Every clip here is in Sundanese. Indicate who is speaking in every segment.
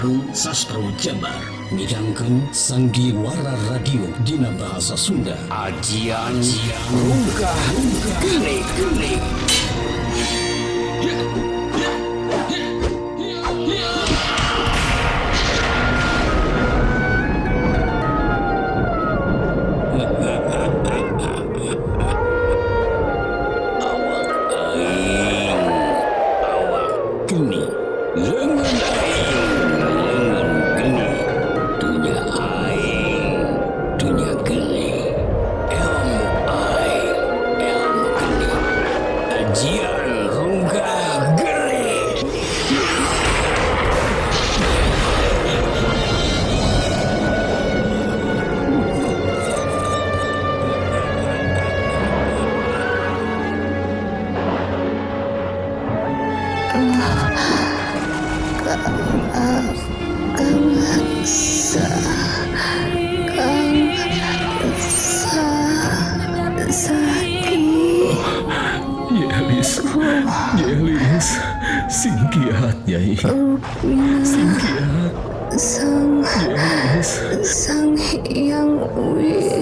Speaker 1: Sareng Sastro Jabar midangkeun sandiwara radio dina bahasa Sunda. Ajian Rungkah Geni Geni. Awak aing, awak geni, leungeun aing, leungeun geni, dunya aing, dunya geni, ilmu aing, ilmu geni, ajian Rungkah Geni.
Speaker 2: Kang sa Kang sa Saki.
Speaker 3: Yelis, Yelis, sing kiat, Nyai. Sing kiat.
Speaker 2: Sang
Speaker 3: Yelis.
Speaker 2: Sang Hyang Wi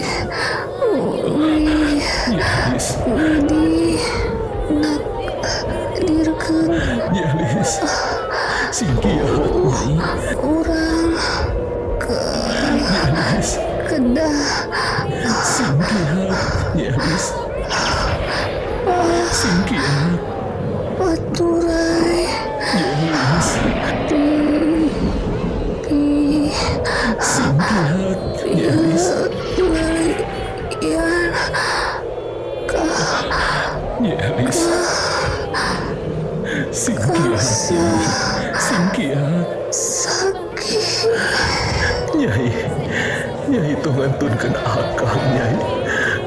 Speaker 2: Wi
Speaker 3: Yelis.
Speaker 2: Widi nakdirkeun
Speaker 3: Yelis, sing kiat, Nyai.
Speaker 2: Urang ke
Speaker 3: Yelis,
Speaker 2: kedah
Speaker 3: sing kiat, Yelis. Sing kiat,
Speaker 2: paturai
Speaker 3: Yelis.
Speaker 2: pi pi
Speaker 3: Sing kiat, Yelis.
Speaker 2: Yan
Speaker 3: Yelis. Sing kiat, Nyai. Sing kiat.
Speaker 2: Sakit.
Speaker 3: Nyai, Nyai tong ngantunkeun akang, Nyai.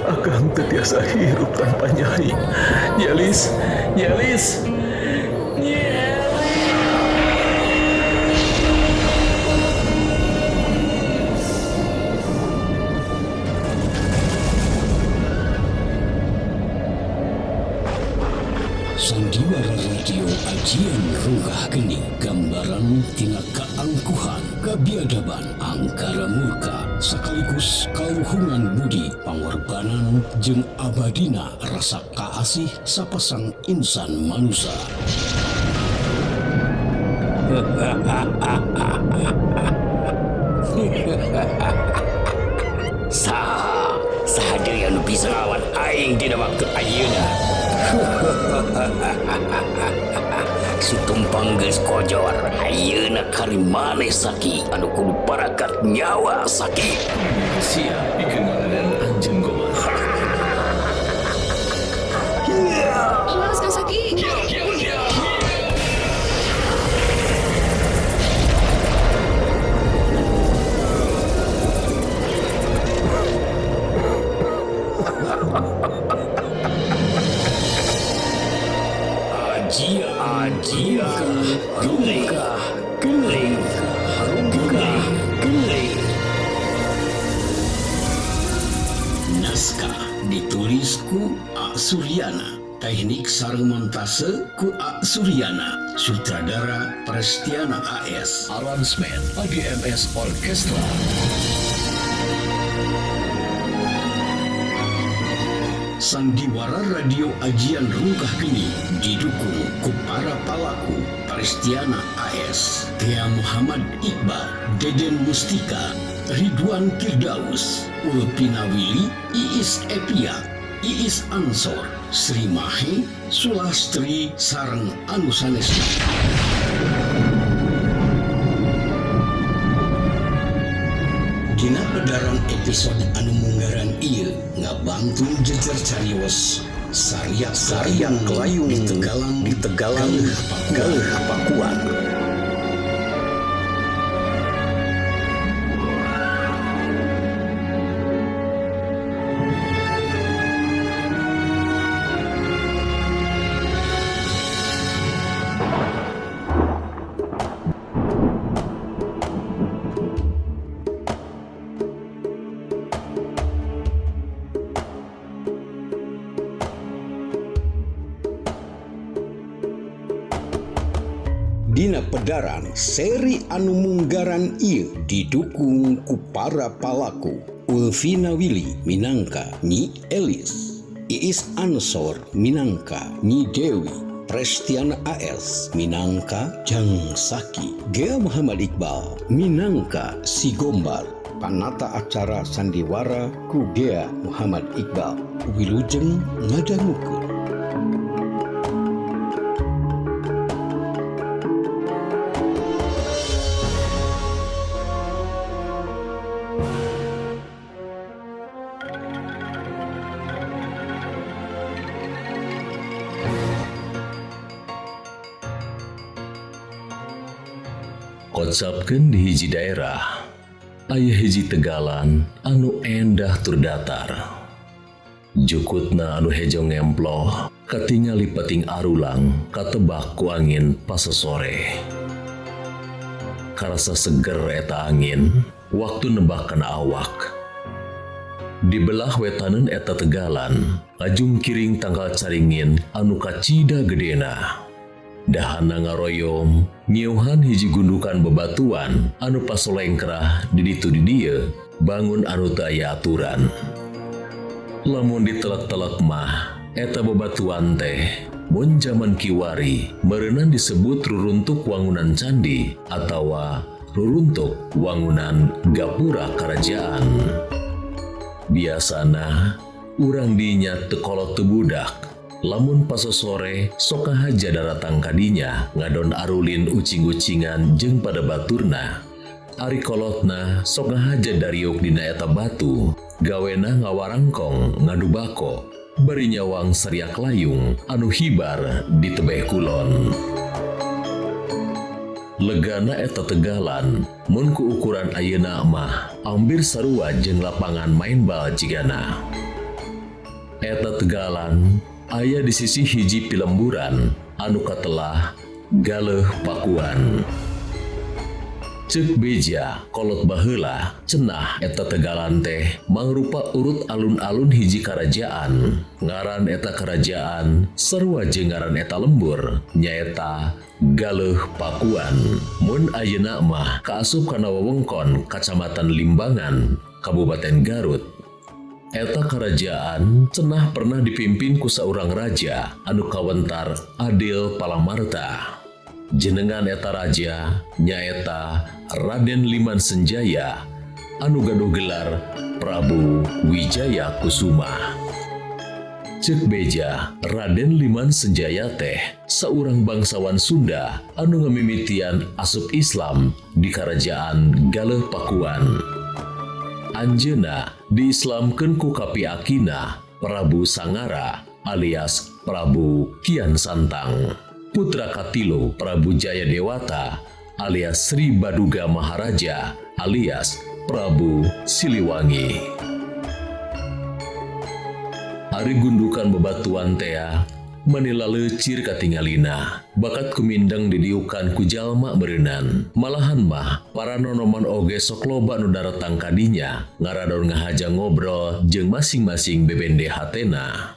Speaker 3: Akang teu tiasa hirup tanpa Nyai. Yelis, Yelis, Yelis.
Speaker 1: Sandiwara Radio Ajian Rungkah Geni, gambaran tina kaangkuhan, kabiadaban, angkara murka sekaligus kaluhungan budi, pangorbanan jeung abadina rasa kaasih sapasang insan manusia. Saha saha deui anu bisa nglawan aing dina waktu ayeuna? Si tumpang geus kojor, ayeuna kari maneh, Saki, anu kudu parakat nyawa, Saki.
Speaker 3: Siap pikeun ngaladenan anjeun, Gomar.
Speaker 2: Awas, Kang Saki.
Speaker 1: Ajian Ajian Rungkah Geni Rungkah Geni. Naskah ditulis ku A Suryana, teknik sareng montase ku A Suryana, sutradara Prestiana AS.
Speaker 3: Aransemen AGMS Orkestra.
Speaker 1: Sandiwara Radio Ajian Rungkah Geni didukung ku para palaku Prestiana AS, Tea Muhammad Iqbal, Deden Mustika, Ridwan Firdaus, Ulpina Willy, Iis Epia, Iis Ansor, Sri Mahe, Sulastri sareng anu sanesna. Dina pedaran episode anu munggaran ieu ngabangtun jejer carios Saria Saria Kelayung di Tegalan, di Tegalan Galuh Pakuan. Dina Dina pedaran seri anu munggaran ieu didukung ku para palaku Ulvina Willy minangka Nyi Elis, Iis Ansor minangka Nyi Dewi, Prestiana AS minangka Jang Saki, Gea Muhammad Iqbal minangka Si Gombal, panata acara sandiwara ku Gea Muhammad Iqbal. Wilujeng ngadangukeun.
Speaker 3: Kocapkeun di hiji daerah, aya hiji tegalan anu endah tur datar. Jukutna anu hejo ngemploh, katingali peting arulang, katebak ku angin pasosore. Karasa seger eta angin, waktu nebak kana awak. Di belah wetaneun eta tegalan, ngajungkiring tangkal caringin anu kacida gedena. Dahana ngaroyom, nyiuhan hiji gundukan bebatuan anu pasolengkrah di ditu di dieu, bangun anu teu aya aturan. Lamun ditelek-telek mah, eta bebatuan teh mun jaman kiwari meureunan disebut ruruntuk wangunan candi atawa ruruntuk wangunan gapura karajaan. Biasana urang dinya teu kolot teu budak. Lamun pasosore sok ngahaja daratang kadinya ngadon arulin ucing-ucingan jeung pada baturna. Ari kolotna sok ngahaja dariuk dina eta batu, gawena ngawarangkong ngadu bako, bari nyawang sariak layung anu hibar di tebeh kulon. Legana eta tegalan mun ku ukuran ayeuna mah ambir sarua jeung lapangan main bal jigana. Eta tegalan aya di sisi hiji pilemburan anu katelah Galeuh Pakuan. Ceuk beja kolot baheula cenah eta tegalan teh mangrupa urut alun-alun hiji karajaan. Ngaran eta karajaan sarua jeung ngaran eta lembur nyaeta Galeuh Pakuan. Mun ayeuna mah kaasup kana wewengkon Kacamatan Limbangan, Kabupaten Garut. Eta kerajaan cenah pernah dipimpin ku saurang raja anu kawentar Adil Palamarta. Jenengan eta raja nyaeta Raden Liman Senjaya anu gaduh gelar Prabu Wijaya Kusuma. Ceuk beja Raden Liman Senjaya teh saurang bangsawan Sunda anu ngamimitian asup Islam di kerajaan Galeuh Pakuan. Anjeunna diislamkeun ku kapiakina Prabu Sangara alias Prabu Kian Santang, putra katilu Prabu Jaya Dewata alias Sri Baduga Maharaja alias Prabu Siliwangi. Ari gundukan bebatuan tea manila leucir katingalina, bakat kumindeng didiukan ku jalma beureunan. Malahan mah para nonoman oge sok loba nu daratang kadinya ngaradon ngahaja ngobrol jeung masing-masing bebende hatena.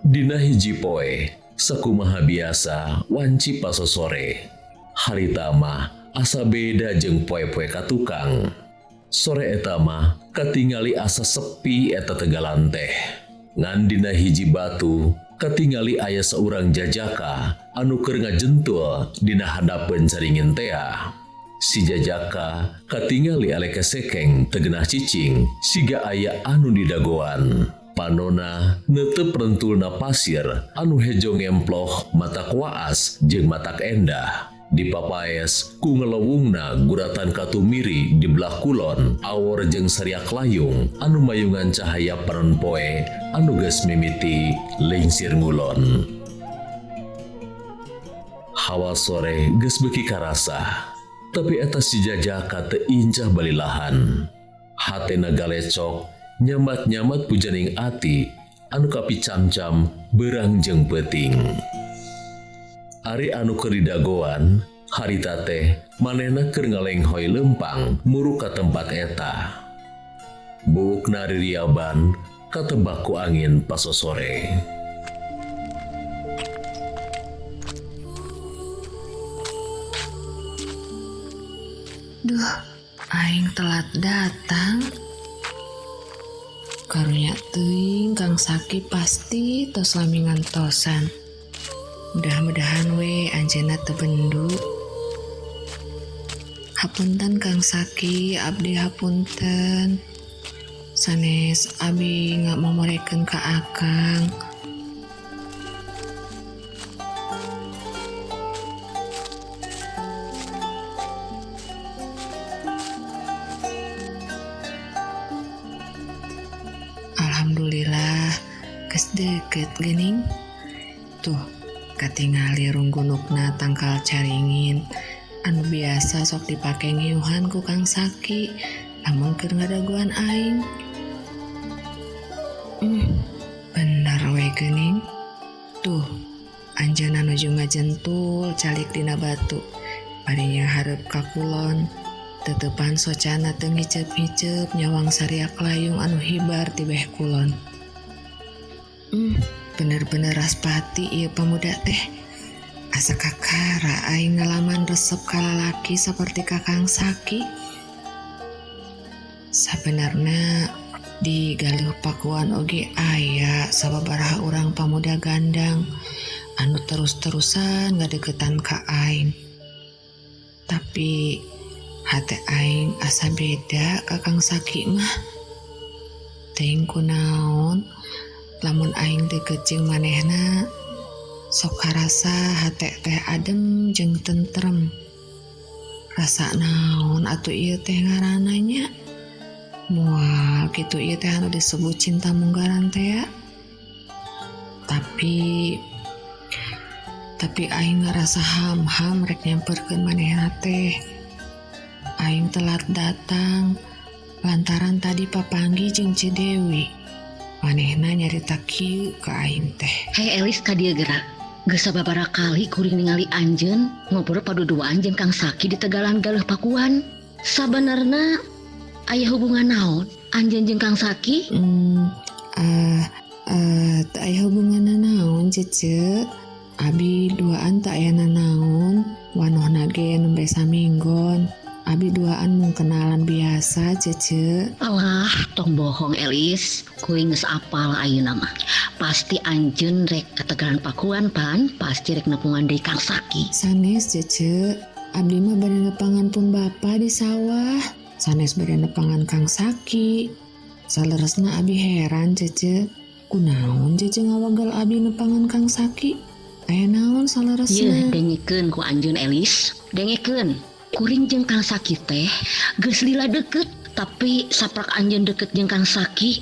Speaker 3: Dina hiji poe sakumaha biasa wanci pasosore. Harita mah asa beda jeung poe-poe katukang. Sore eta mah katingali asa sepi eta tegalan teh. Ngan dina hiji batu katingali aya saurang jajaka anu keur ngajentul dina hadapeun caringin tea. Si jajaka katingali aleke sekeng teu genah cicing siga aya anu didagoan. Panona neuteup rentulna pasir anu hejo ngemploh matak waas jeung matak endah. Dipapaes ku ngelewungna guratan katumiri di belah kulon awor jeung sariak layung anu mayungan cahaya panon poe anu geus mimiti lingsir ngulon. Hawa sore geus beuki karasa, tapi eta si jajaka teu incah balilahan. Hatena galecok nyamat-nyamat pujaning ati anu kapicamcam berang jeung peuting. Ari anu keur didagoan harita teh manehna keur ngalenghoy leumpang muru ka tempat eta. Buukna ririaban katebak ku angin pasosore.
Speaker 2: Aing telat datang. Karunya teuing Kang Saki pasti tos lami ngantosan. Mudah-mudahan we anjeunna teu bendu. Hapunten Kang Saki, abdi hapunten. Sanes abi ngamomorekeun ka Akang. Alhamdulillah, geus deket geuning. Tuh, katingali runggunukna tangkal caringin anu biasa sok dipake ngiuhan ku Kang Saki lamun keur ngadaguan aing. Bener we geuning. Tuh, anjeunna nuju ngajentul calik dina batu. Bari hareup ka kulon. Tetepan socana teu ngiceup-ngiceup nyawang sariak layung anu hibar ti beh kulon. Bener-bener raspati ieu pemuda teh. Asa kakara aing ngalaman resep ka lalaki saperti Kakang Saki. Sabenarna di Galuh Pakuan oge aya sababaraha urang pamuda gandang anu terus-terusan ngadeukeutan ka aing. Tapi hate aing asa beda ka Kang Saki mah. Teuing kunaon lamun aing deukeut jeung manehna sok karasa hate teh adem jeung tentrem. Rasa naon atuh ieu teh ngaranna nya? Moal kitu ieu teh anu disebut cinta munggaran teh ya. Tapi aing ngarasa ham-ham rek nyamperkeun manehna teh. Aing telat datang lantaran tadi papanggi jeung Ci Dewi. Manehna nyarita kieu ka aing teh.
Speaker 4: Hei Elis, ka dieu geura. Geus sababaraha kali kuring ningali anjeun ngobrol paduduaan jeung Kang Saki di Tegalan Galuh Pakuan. Sabenerna aya hubungan naon anjeun jeung Kang Saki?
Speaker 2: Teu aya hubungan naon, Cece. Abi duaan teu aya nanaon, wanohna ge nembe saminggon. Abi duaan mung kenalan biasa, Cece.
Speaker 4: Alah, tong bohong Elis. Kuring geus apal ayeuna mah. Pasti anjeun rek ka Tegalan Pakuan pan, pasti rek nepungan deui Kang Saki.
Speaker 2: Sanes, Cece. Abdi mah bade nepangan pun bapa di sawah. Sanes bade nepangan Kang Saki. Saleresna abi heran, Cece. Kunaon Cece ngawagel abi nepangan Kang Saki? Aya naon saleresna?
Speaker 4: Yeuh, dengekeun ku anjeun Elis. Dengekeun. Kuring jeung Kang Saki teh geus lila deket, tapi saprak anjeun deket jeung Kang Saki,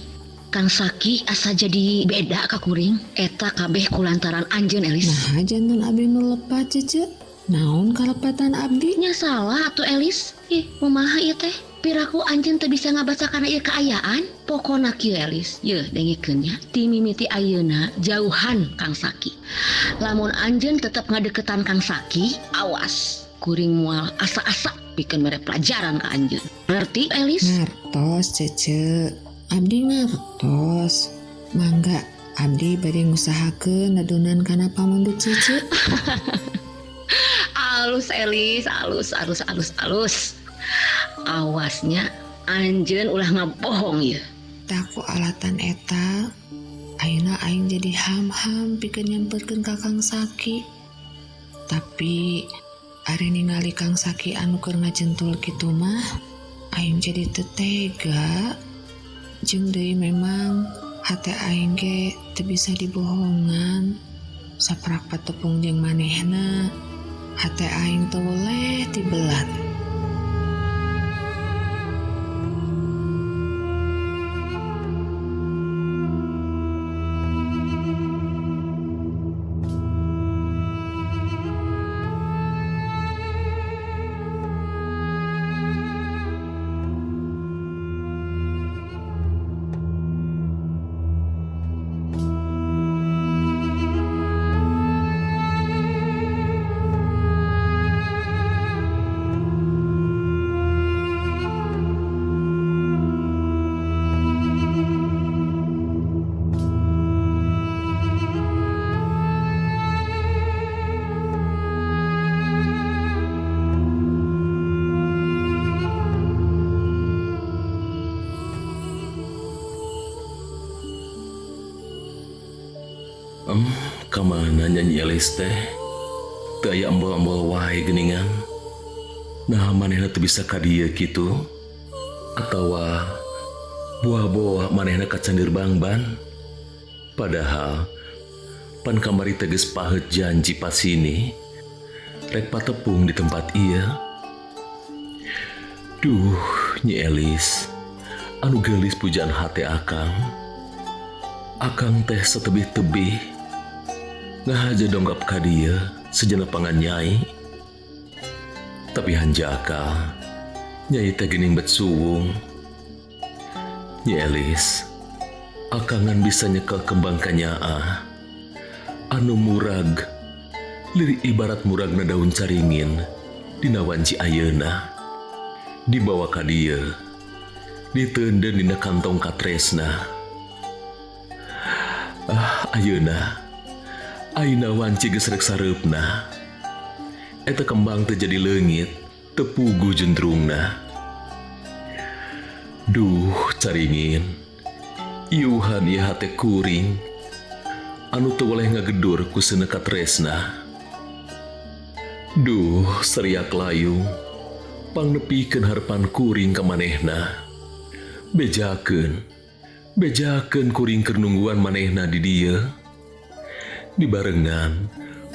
Speaker 4: Kang Saki asa jadi beda ka kuring. Eta kabeh kulantaran anjeun Elis.
Speaker 2: Nah, jantan abi nu lepat, Cece. Naon kalepatan abdi?
Speaker 4: Nya salah atuh Elis. Ih, kumaha ieu teh? Piraku anjeun teu bisa ngabaca kana ieu kaayaan. Pokona kieu Elis. Yeuh, dengekeun nya. Ti mimiti ayeuna jauhan Kang Saki. Lamun anjeun tetep ngadeukeutan Kang Saki, awas. Kuring mual asa-asa pikeun mere pelajaran ka anjeun. Ngerti Elis?
Speaker 2: Ngartos, Cece. Abdi ngartos. Mangga abdi bade ngusahakeun nedunan kana pamundut Cece.
Speaker 4: Alus Elis, alus alus alus alus. Awasnya anjeun ulah ngabohong ieu.
Speaker 2: Tah ku alatan eta ayeuna aing jadi ham-ham pikeun nyamperkeun ka Kang Saki. Tapi ari ningali Kang Saki anu keur ngajentul kitu mah aing jadi teu tega. Jeung deui memang hate aing ge teu bisa dibohongan. Saprak patepung jeung manehna hate aing teu weleh tibelat.
Speaker 3: Kamana Nyi Elis teh? Teu aya embol-embol wae geuningan. Nah, manehna teu bisa ka dieu kitu. Atawa buah-buah manehna ka Candir Bangban. Padahal pan kamari teh geus paheut janji pasini rek patepung di tempat ieu. Duh, Nyi Elis, anu geulis pujaan hate akang. Akang teh setebih-tebih ngahaja dongkap ka dieu sejenna pangan nyai. Tapi hanjakal, nyai teh geuning bet suwung. Nyi Elis, akangan bisa nyekel kembang kanyaah anu murag, lirik ibarat muragna daun caringin dina wanci ayeuna. Dibawa ka dieu, diteundeun dina kantong katresna. Ah, ayeuna, ayeuna wanci geus rek sareupna. Eta kembang teu jadi leungit, teu puguh jendrungna. Duh, caringin, iuhan ieu hate kuring, anu teu weleh ngagedur ku seuneu katresna. Duh, seriak layung, pangnepikeun harepan kuring ka manehna. Bejakeun, bejakeun kuring keur nungguan manehna di dieu. Dibarengan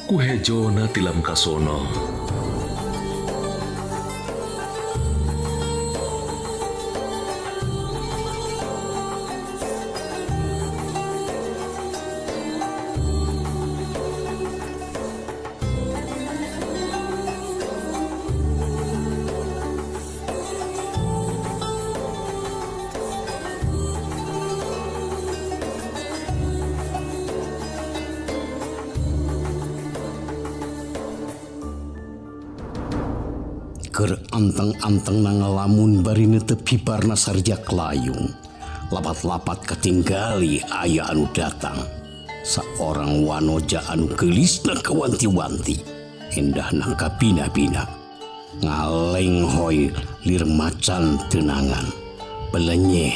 Speaker 3: ku hejona tilam kasono.
Speaker 1: Keur anteng-anteng na ngalamun bari neuteup hibarna sarjak layung. Lapat-lapat katinggali aya anu datang. Saorang wanoja anu geulisna kawanti-wanti, endahna kabina-bina. Ngalenghoy lir macan tenangan, belenyeh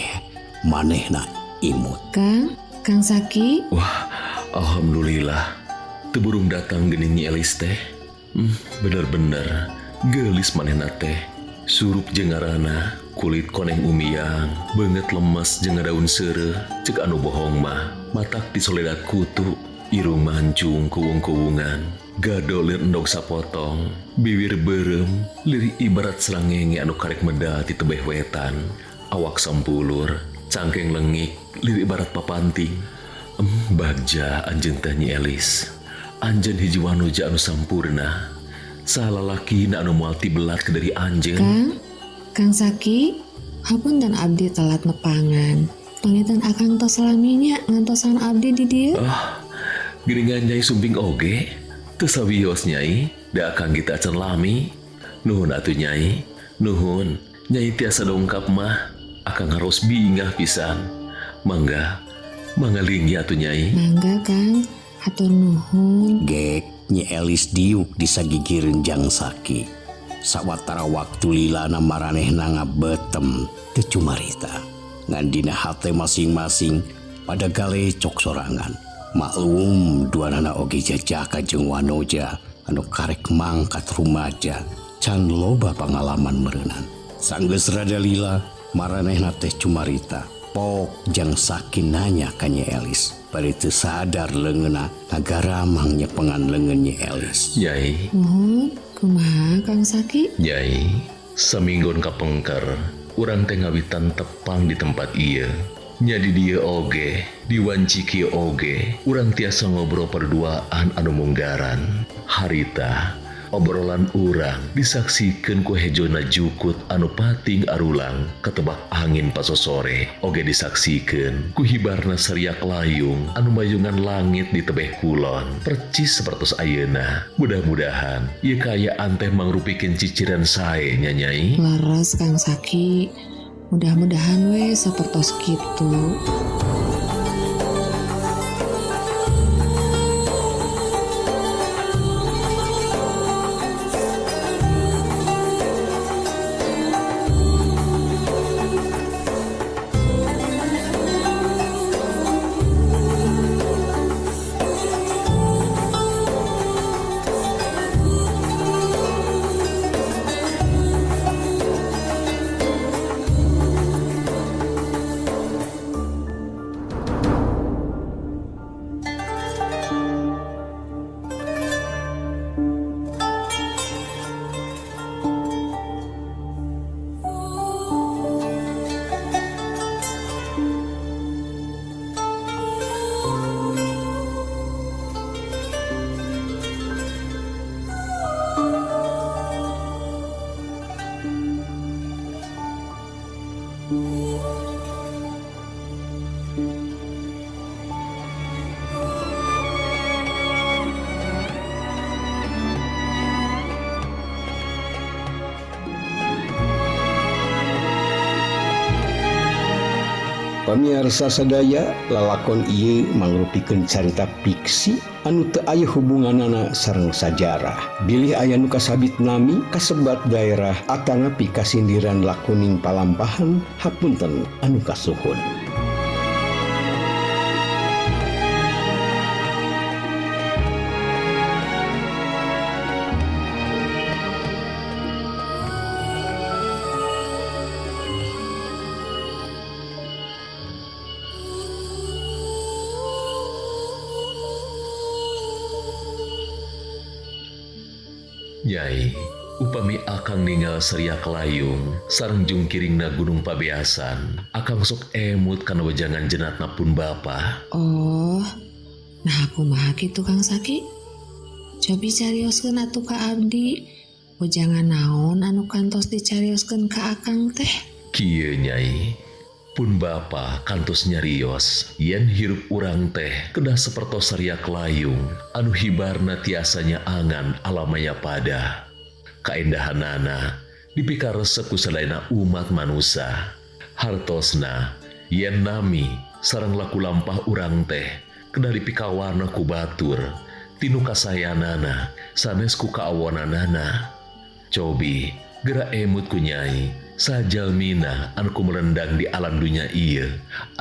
Speaker 1: manehna imut.
Speaker 2: Kang, Kang Saki.
Speaker 3: Wah, alhamdulillah. Teu burung datang geuning Nyi Elis teh. Bener-bener geulis manehna teh. Surup jeung ngaranna, kulit koneng umiang, beungeut lemes jeung daun seureuh, ceuk anu bohong mah, matak disoledat kutu, irung mancung kuwung-kuwungan, gado lir endog sapotong, biwir beureum, lirik ibarat serangenge anu karek medal ti tebeh wetan, awak sampulur, cangkeng lengik, lirik ibarat papanting. Bagja anjeun teh Nyi Elis. Anjeun hiji wanoja anu sampurna. Salah lalaki na anu moal tibelat ke dari anjeun.
Speaker 2: Kang, Kang Saki, hapunten abdi telat nepangan. Pangitan akang tos laminya ngantosan abdi di dieu.
Speaker 3: Ah, geuningan Nyai sumping oge. Teu sawios Nyai, da akang kita acan lami. Nuhun atuh Nyai, nuhun. Nyai tiasa dongkap mah, akang harus bingah pisan. Mangga, mangga linggih atuh Nyai.
Speaker 2: Mangga Kang, hatur nuhun.
Speaker 1: Gek Nyi Elis diuk di sagigireun Jang Saki. Sawatara waktu lilana maranehna ngabetem teu cumarita. Ngan dina hate masing-masing pada galecok sorangan. Maklum duanana oge jajaka jeung wanoja anu karek mangkat rumaja can loba pangalaman meureunan. Sanggeus rada lila maranehna teh cumarita. Pok Jang Saki nanya ka Nyi Elis. Bari teu sadar leungeunna ngagaramang nyepengan leungeun Nyi Elis.
Speaker 3: Nyai.
Speaker 2: Nuhun, kumaha Kang Saki?
Speaker 3: Nyai, saminggon kapengker, urang teh ngawitan tepang di tempat ieu. Nya di dieu oge, di wanci kieu oge, urang tiasa ngobrol perduaan anu munggaran. Harita, obrolan urang disaksikeun ku hejona jukut anu pating arulang ketebak angin pasosore. Oge disaksikeun ku hibarna seriak layung anu mayungan langit di tebeh kulon. Percis sapertos ayeuna. Mudah-mudahan ieu kaayaan teh mangrupikeun ciciran sae nya Nyai.
Speaker 2: Leres Kang Saki. Mudah-mudahan we sapertos kitu.
Speaker 1: Pamiarsa sadaya, lalakon ieu mangrupikeun carita fiksi anu teu aya hubunganana sareng sajarah. Bilih aya nu kasabit nami, kasebat daerah atanapi kasindiran lakuning palampahan, hapunten anu kasuhun.
Speaker 3: Nyai, upami akang ninggal Seriak Layung sareng jungkiringna Gunung Pabeasan, akang sok emut kana wejangan jenatna pun bapa.
Speaker 2: Oh, nah aku mah kitu Kang Saki. Cobi carioskeun atuh ka abdi. Wejangan naon anu kantos dicarioskeun ka akang teh?
Speaker 3: Kieu Nyai, pun bapa kantos nyarios yen hirup urang teh kedah sapertos Seriak Layung anu hibarna tiasanya angan alamaya pada. Kaendahanana dipikaresep ku sadayana umat manusa. Hartosna yen nami sareng laku lampah urang teh kedah dipikawarna ku batur tinu kasayanana sanes ku kaawonanana. Cobi geura emut ku Nyai sajalmina anu kumelendang di alam dunya ieu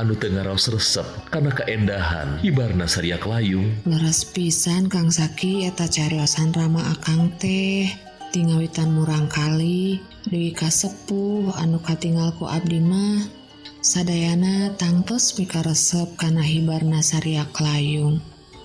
Speaker 3: anu teu ngaraos resep kana kaendahan hibarna Seriak Layung.
Speaker 2: Leres pisan Kang Saki eta cariosan rama akang teh. Tingawitan murang kali deui ka sepuh anu katingal ku abdi mah sadayana tangtos mikaresep kana hibarna Seriak Layung.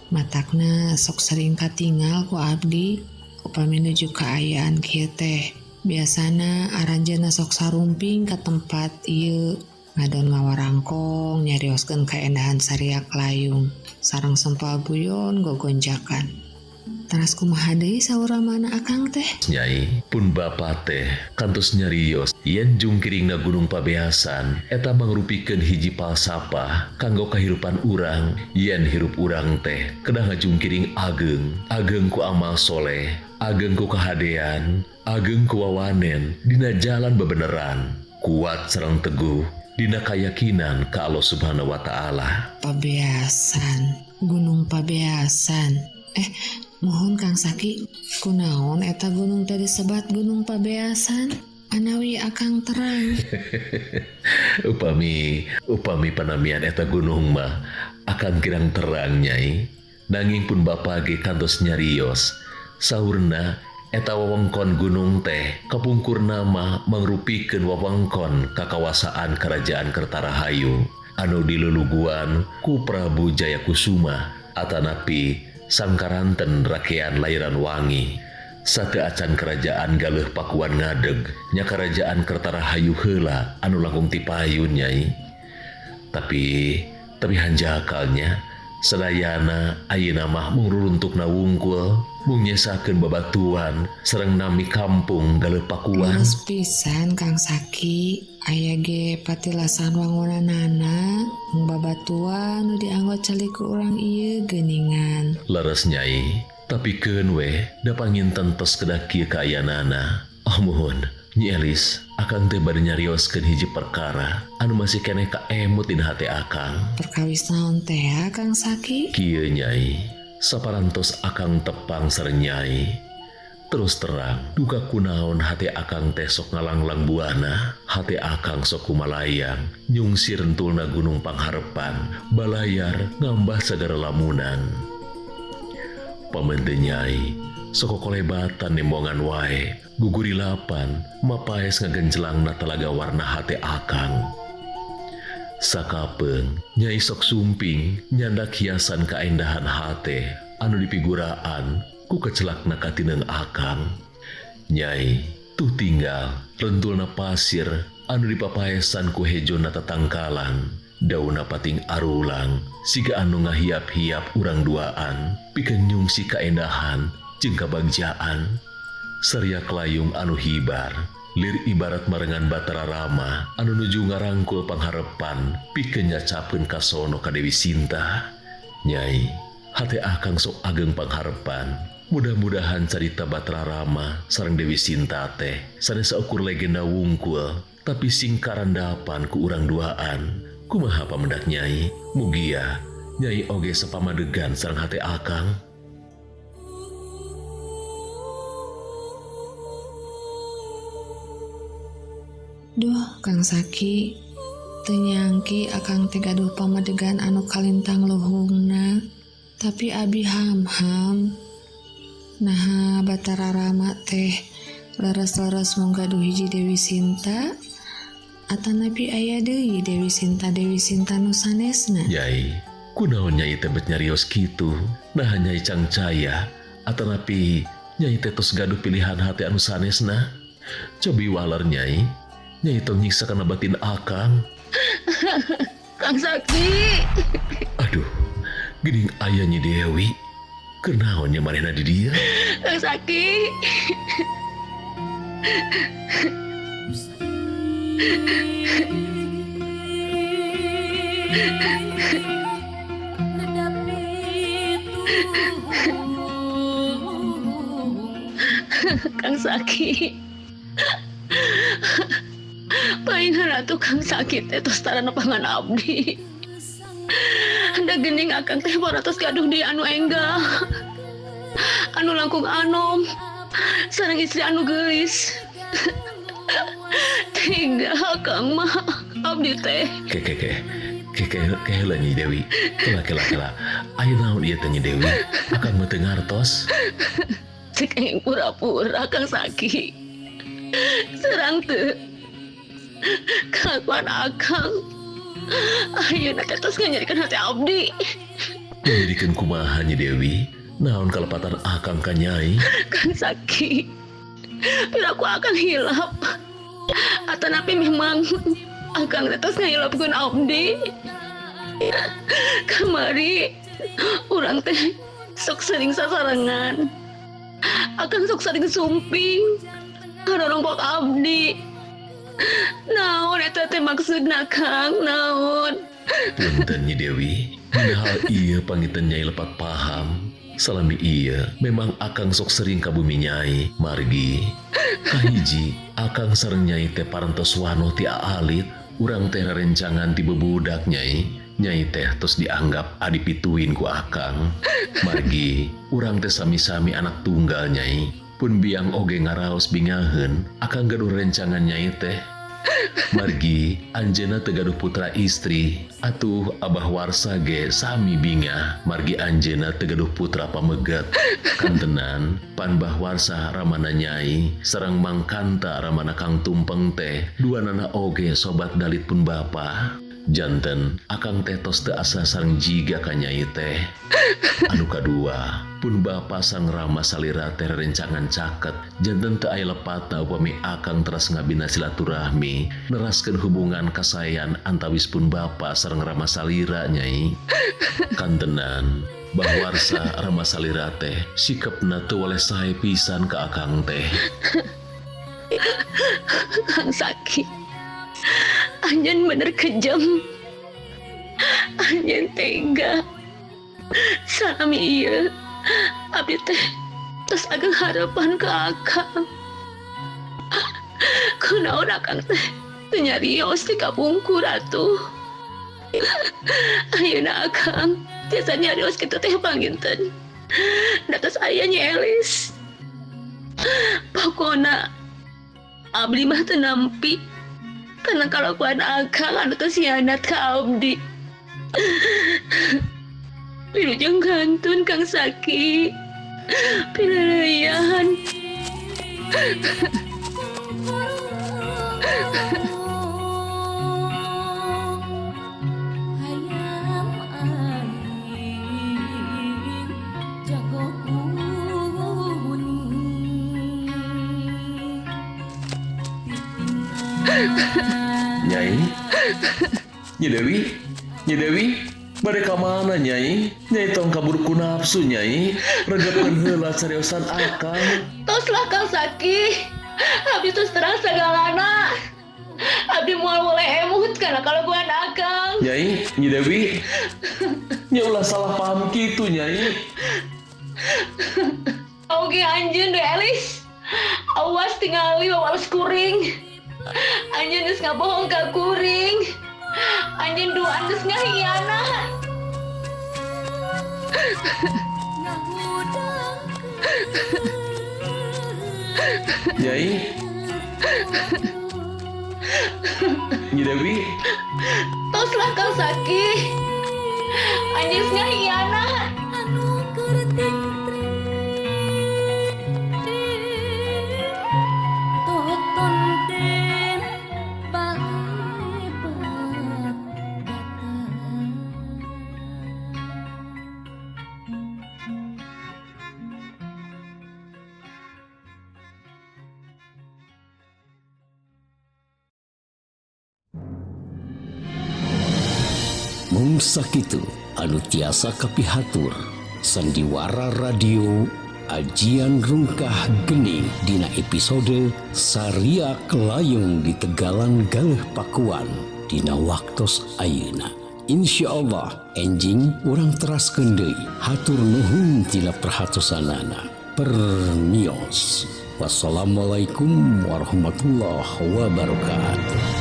Speaker 2: Matakna sok sering katingal ku abdi upami nuju kaayaan kieu teh. Biasana aranjeunna sok sarumping ka tempat ieu ngadon ngawarangkong nyarioskeun kaendahan Seriak Layung sareng sempal guyon gogonjakan. Teras kumaha deui saur ramana akang teh?
Speaker 3: Nyai, pun bapa teh kantos nyarios yen jungkiringna Gunung Pabeasan eta mangrupikeun hiji palsapah kanggo kahirupan urang yen hirup urang teh kedah ngajungkiring ageng, ageng ku amal soleh, ageng ku kahadean, ageng ku wawanen dina jalan bebeneran, kuat sareng teguh dina kayakinan ka Allah Subhanahu wa Ta'ala.
Speaker 2: Pabeasan, Gunung Pabeasan. Mohon Kang Saki, kunaon eta gunung teh disebat Gunung Pabeasan? Anawi akang terang.
Speaker 3: Upami panamian eta gunung mah akang kirang terang Nyai. Nanging pun bapa ge kantos nyarios. Saurna eta wewengkon gunung teh kapungkurna mah mangrupikeun wewengkon kakawasaan Kerajaan Kertarahayu anu diluluguan ku Prabu Jayakusuma atanapi Sangkaranten rakean Lairan Wangi. Sateu acan kerajaan Galeuh Pakuan ngadeg nya kerajaan Kertarahayu heula anu langkung tipayun Nyai. Tapi hanjakalnya sadayana ayeuna mah mung ruruntukna wungkul mung nyesakeun babatuan sareng nami kampung Galeuh Pakuan.
Speaker 2: Leres pisan Kang Saki, aya ge patilasan wangunanana mung babatuan nu dianggo calik ku urang ieu geuningan.
Speaker 3: Leres Nyai, tapi keun we da panginten tos kedah kieu kaayanana. Oh muhun, Nyi Elis, akang teh bade nyarioskeun hiji perkara anu masih keneh kaemut dina hate akang.
Speaker 2: Perkawis naon teh ya, Kang Saki?
Speaker 3: Kieu Nyai, saparantos akang tepang sareng Nyai. Terus terang, duka kunaon hate akang teh sok ngalanglang buana, hate akang sok kumalayang, nyungsir rentulna Gunung Pangharepan, balayar ngambah sagara lamunan. Pamente Nyai, sok kolebatan nembongan wae, gugurilapan, mapaes ngagencelangna talaga warna hate akang. Sakapeung, Nyai sok sumping, nyandak hiasan kaendahan hate, anu dipiguraan, ku kecelakna katineng akang. Nyai, tuh tinggal, rentulna pasir, anu dipapaesan ku hejona tatangkalan, dauna pating arulang, siga anu ngahiap-hiap urang duaan, pikeun nyungsi kaendahan, jeung kabagjaan. Seriak Layung anu hibar, Lir ibarat marengan Batara Rama anu nuju ngarangkul pangharepan pikeun nyacapkeun kasono ka Dewi Sinta. Nyai, hate akang sok ageng pangharepan. Mudah-mudahan carita Batara Rama sareng Dewi Sinta teh sanes saukur legenda wungkul, tapi sing karandapan ku urang duaan. Kumaha pamendak Nyai? Mugia Nyai oge sapamadegan sareng hate akang.
Speaker 2: Duh, Kang Saki, teu nyangki akang teh gaduh pamadegan anu kalintang luhungna, tapi abi ham-ham. Naha Batara Rama teh leres-leres mung gaduh hiji Dewi Sinta, atanapi aya deui Dewi Sinta Dewi Sinta nu sanesna.
Speaker 3: Nyai, kunaon Nyai teh bet nyarios kitu? Naha Nyai cangcaya atanapi Nyai teh tos gaduh pilihan hate anu sanesna? Cobi waler Nyai. Nyai tong nyiksa kana batin akang.
Speaker 4: Kang Saki.
Speaker 3: Aduh, geuning aya Nyi Dewi. Kunaon nya manehna di dieu?
Speaker 4: Kang Saki. Kang Saki. Paingan atuh Kang Saki teh tos tara nepangan abdi. Da geuning akang teh baratos gaduh deui anu enggal. Anu langkung anom sareng istri anu geulis. Tega akang mah abdi teh.
Speaker 3: Ke ke ke. Ke ke ke heula Nyi Dewi. Kela kela kela. Aya naon ieu teh Nyi Dewi? Akang mah teu ngartos.
Speaker 4: Cek yang pura-pura Kang Saki. Serang teu. Kelakuan akang ayeuna teh tos nganyerikeun hati abdi.
Speaker 3: Nganyerikeun kumaha Nyi Dewi? Naon kalepatan akang ka Nyai?
Speaker 4: Kang Saki, piraku akang hilap. Atanapi memang akang teh tos ngahilapkeun abdi. Kamari urang teh sok sering sasarengan. Akang sok sering sumping karorongkok abdi. Naon eta teh maksudna Kang, naon?
Speaker 3: Punten Nyi Dewi, dina hal ieu panginten Nyai lepat paham. Salami ieu memang akang sok sering ka bumi Nyai, margi. Kahiji, akang sareng Nyai teh parantos wanoh ti aalit, urang teh rerencangan ti bebudak Nyai. Nyai teh tos dianggap adi pituin ku akang. Margi, urang teh sami-sami anak tunggal Nyai. Pun biang oge ngaraos bingaheun, akang gaduh rencangan Nyai teh. Margi, anjeunna teu gaduh putra istri, atuh Abah Warsa ge sami bingah, margi anjeunna teu gaduh putra pameget. Kantenan, pan Bah Warsa ramana Nyai, sareng Mang Kanta ramana Kang Tumpeng teh, duanana oge sobat dalit pun bapa. Janten, akang teh tos teu asa sareng jiga ka Nyai teh. Anu kadua, pun bapa sang Rama salira teh rerencangan caket, janten teu aya lepatna upami akang teras ngabina silaturahmi, neraskeun hubungan kasayan antawis pun bapa sareng Rama salira Nyai. Kantenan, Bah Warsa Rama salira teh sikepna teu waleh sae pisan ka akang teh.
Speaker 4: Kang Saki, anjeun bener kejam. Anjeun tega. Salami ieu abdi teh tos ageng harapan ka akang. Kunaon akang teh teu nyarios di kapungkur atuh. Ayeuna akang tiasa nyarios kitu teh panginten. Da tos aya Nyi Elis. Pokona abdi mah teu nampi karena kalakuan akang anu tos hianat ka abdi. Wilujeng gantun Kang Saki. Pileleyan.
Speaker 3: Nyai, Nyi Dewi, Nyi Dewi, bade ka mana Nyai? Nyai tong kabur ku nafsu Nyai, regepkeun heula cariosan akang.
Speaker 4: Toslah Kang Saki. Abdi terus terang sagalana. Abdi moal boleh emut karena kalakuan Akang.
Speaker 5: Nyai, Nyi Dewi. Nya ulah salah paham kitu, Nyai.
Speaker 4: Oke anjeun deh Elis. Awas tingali wawas kuring. Anjeun geus ngabohong ka kuring. Anjeun duaan geus ngahianat.
Speaker 5: Nyai. Nyi Dewi.
Speaker 4: Toslah Kang Saki. Anjeun geus ngahianat.
Speaker 1: Mung sakitu anu tiasa kapihatur sandiwara radio ajian rungkah geni dina episode Sariak Layung di Tegalan Galeh Pakuan dina waktos ayeuna. Insya Allah enjing urang teraskeun deui hatur nuhun tina perhatosanana. Permios. Wassalamualaikum warahmatullahi wabarakatuh.